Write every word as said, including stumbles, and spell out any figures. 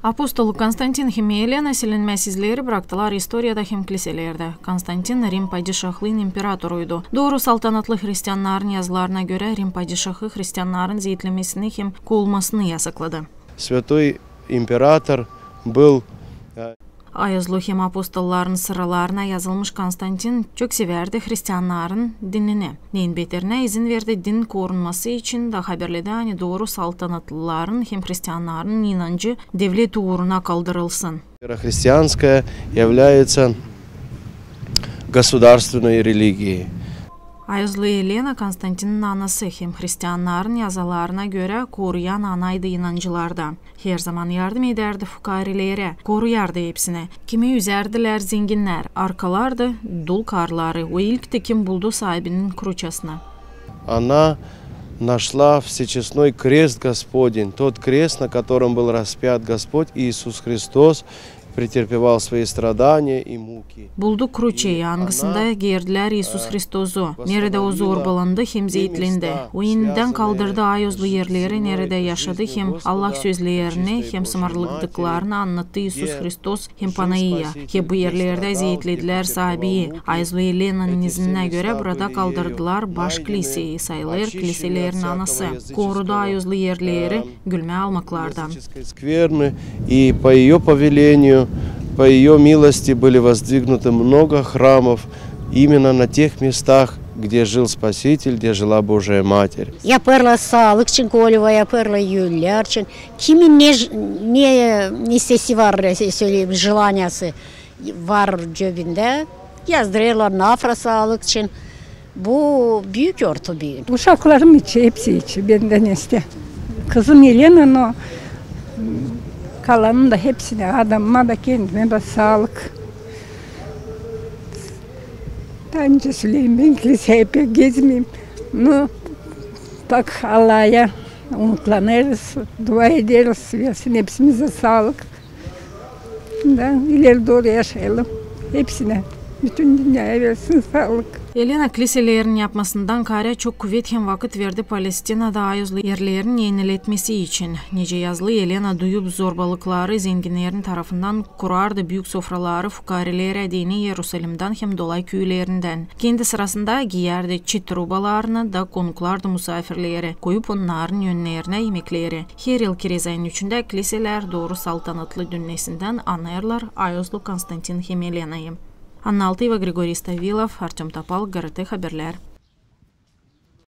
Apostolu Konstantin hem Elena silinmäsizleri braktılar istoriyada hem kliselerdä. Konstantin Rim padişahlıın imperatoruydu. Dooru saltanatlı hristiannarın yazılarına görä, Rim padişahı hristiannarın zeetlemesini hem koulmasını yasakladı. Святой император был, э, Ayozlu hem apostolların sıralarına yazılmış Konstantin çok sevärdi hristiannarın dinini. Neyin beterinä, izin verdi din korunması için da haberledi, ani dooru saltanatlıların hem hristiannarın inancı devlet uuruna kaldırılsın. Вера христианская является государственной религией. Ayozlu Elena, Konstantinin anası hem hristiannarın yazılarına görä koruyan anaydı inancılarda. Her zaman yardım edärdi fukarelerä, koruyardı hepsini. Kimi üzärdilär zenginnär, arkalardı dul karıları, o ilkti, kim buldu saabinin kruçasını. Она нашла всечестной крест Господень, тот крест, на котором был распят Господь Иисус Христос, претерпевал свои страдания и муки. Buldu kruçeyi, angısında gerdilär İisus Hristosu, neredä o zorbalandı hem zeetlendi. O enidän kaldırdı ayozlu erleri, neredä yaşadı hem Allah sözlerini hem sımarladıklarını annattı İisus Hristos hem Panaiya. Hep bu erlerdä zeetledilär saabiyi. Ayozlu Elenanın izininä görä burada kaldırdılar baş kliseyi, sayılêr kliselerin anası. Korudu ayozlu erleri gülmä almaklardan. Скверны, и по её повелению, по её милости были воздвигнуты много храмов именно на тех местах, где жил Спаситель, где жила Божия Матерь. Yapêrlar saalık için, koleva yapêrlar, ölülär için. Kimin ne, ne istesi var, söyleyim, желанияsı var cöbündä, yazdırêrlar nafra saalık için. Bu büük ortu büün. Uşaklarım için, hepsi için bendän iste. Kızım Elena, но kalanın da hepsini, adamıma da, kendimä dä saalık. Taa nicä söleyim, bän kliseyä pek gezmeerim. Но так Allaha umutlanêrız, dua ederiz, versin hepsimizä saalık. Da ileri dooru yaşayalım. Hepsinä, bütün dünneyä versin saalık. Elena kliselerin yapmasından kaarä çok kuvet hem vakıt verdi Palestinada ayozlu erlerin eniletmesi için. Nicä yazılı Elena, duyup zorbalıkları zenginnerin tarafından, kurardı büük sofraları fukarelerä deyni İerusalimdän hem dolay küülerindän. Kendi sırasında giyärdi çit rubalarını da konuklardı musaafirleri, koyup onnarın önnerinä imekleri. Her yıl kerez ayın üçündä kliselär dooru saltanatlı dünnesindän anêrlar ayozlu Konstantin hem Elenayı. Anna Altıeva, Grigoriy Stavilov, Artöm Topal, GRT Haberlär.